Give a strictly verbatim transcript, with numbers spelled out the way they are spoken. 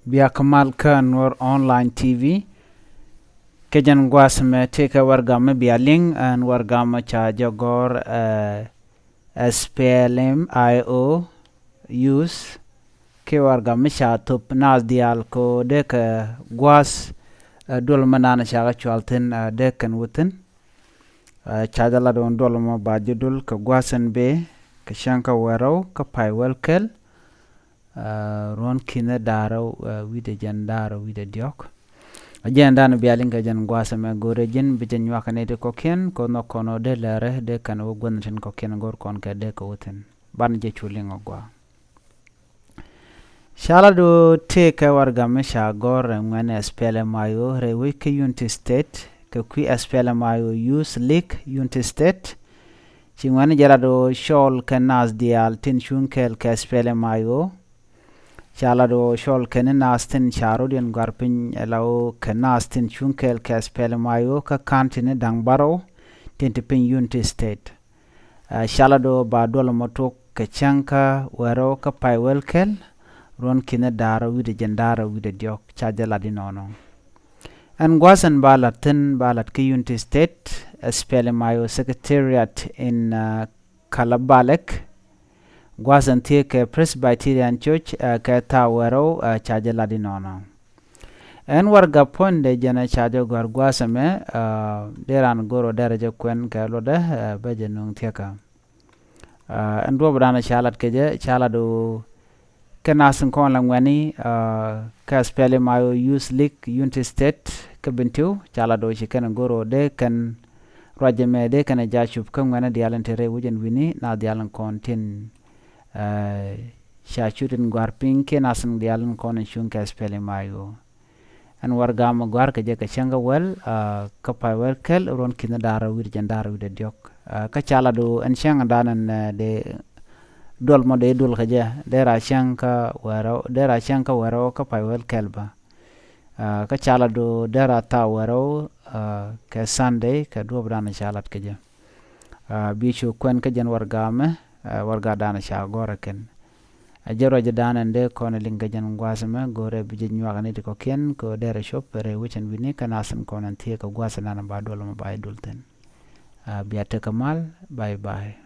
Bia kä mal kä Nuɔr Online T V. Kɛ jɛn gua̱a̱th mɛ tëëkɛ warɛgak mi bia liŋ ɛn warɛgak mɛ ca jɛ gɔ̱r, eh, S P L M I O youth. Kiɛ warɛgak mi ca thop naath diaal kɛ ɣöö dee kɛ gua̱a̱th, eh, duɔl mɛ naan ca kɛ cual thi̱n, eh, dee kɛn wä thi̱n. Eh, ca jɛ lat ɣöö duɔl mɔ ba ji̱ dul kɛ gua̱a̱th ɛn bëë kɛ cäŋ kä wäl rɛw kä pay wäl kɛl. Ah, ruɔ̱n ki̱n da̱rä, ah, wi̱cdɛ jiɛn da̱rä wi̱cdɛ diɔ̱k. A jɛn da̱a̱n bia liŋ kɛ jɛn gua̱a̱th ɛmɛ go̱rɛ ji̱n bi jɛ nyuak kɛ nɛy ti kɔ̱kiɛn kɛ ɣöö nhɔk kɔn ɣöö dee lɛrɛ dee kɛn wä guänh tin kɔ̱kiɛn go̱r kɔn kɛ dee kɛ wä thi̱n. Banɛ jɛ cu liŋ ɔ gua̱a̱. Ca lat ɣöö tëëkɛ warɛgak mi ca gɔ̱r ɛ ŋuɛ̈tni S P L M I O rɛy wec kä Unity State kɛ kui̱ S P L M I O Youth League Unity State. Ci ŋuɛ̈tni jɛ lat ɣöö cɔɔl kɛ naath diaal tin cuŋ kɛɛl kɛ S P L M I O. Ca lat ɣöö cɔɔl kɛn naath tin ca rɔ̱diɛn gɔ̱a̱r piny ɛ la ɣöö kɛ naath tin cuŋ kɛɛl kɛ S P L M I O kä ka̱n tin da̱ŋ bärɔw tin te piny Unity State. Ah, ca lat ɣöö ba duɔl mɔ tok kɛ cäŋ kä wäl rɛw kä pay wäl kɛl, ruɔ̱n ki̱n da̱rä wi̱cdɛ jiɛn da̱rä wi̱cdɛ diɔ̱k, ca jɛ lat inɔnɔ. Ɛn gua̱a̱th ɛn ba lat thi̱n, ba lat kä Unity State, S P L M I O Secretariat in, ah, Kalabalek. Gua̱a̱th ɛn thiee kɛ Presbyterian Church, ah, kɛ thaa wäl rɛw, ah, ca jɛ lat inɔnɔ. Ɛn warɛgak puɔ̱nydɛ jɛn ɛ ca jɛ gɔ̱a̱r gua̱a̱th ɛmɛ, ah, dee raan go̱r ɔ derɛ jɛ kuɛn kɛ luɔtdɛ, ah, bɛ jɛ nööŋ thiäkä. Ah, ɛn duɔ̱ɔ̱p dan ca lat kɛ jɛ, ca lat ɣöö kɛ naath tin kɔn la ŋuɛ̈tni, ah, kä S P L M I O Youth League Unity State kä Bentiu, ca lat ɣöö ci kɛn go̱r ɣöö dee kɛn ruac ɛmɛ dee kɛn ja̱ cup kä ŋuɛ̈tni diaal tin te rɛy wec ɛn wi̱ni, naath diaal tin kɔn tin, ah, ca cu tin gɔ̱a̱r piny kiɛ naath tin diaal tin kɔn cuŋ kɛ S P L M I O. Ɛn warɛgak mɛ gɔ̱a̱r kɛ jɛ kɛ cäŋ kä wäl, ah, kä pay wäl kɛl, ruɔ̱n ki̱n da̱rä wi̱cdɛ jiɛn da̱rä wi̱cdɛ diɔ̱k. Ah, kä ca lat ɣöö ɛn cäŋ dan ɛn, eh, dee duɔl mɔ dee duɔl kɛ jɛ, dee raan cäŋ kä wäl rɛw, dee raan cäŋ kä wäl rɛw kä pay wäl kɛl bä. Ah, kä ca lat ɣöö dee raan thaa wäl rɛw, ah, kɛ Sunday kɛ duɔ̱ɔ̱p dan ca lat kɛ jɛ. Ah, bi cu kuɛn kä jɛn warɛgak mɛ, ah, warɛgak dan ca gɔ̱r ɛ kɛn. A jɛ ruac dan ɛn dee kɔn liŋ kɛ jɛn gua̱a̱th ɛmɛ go̱rɛ bi jɛ nyuak kɛ nɛy ti kɔ̱kiɛn kɛ ɣöö derɛ cop rɛy wec ɛn wi̱ni kä naath tin kɔn ɛn thiee kɛ gua̱a̱th ɛn dan ba duɔl mɔ ba jɛ dul thi̱n. Ah, bia tekɛ mal, bye bye.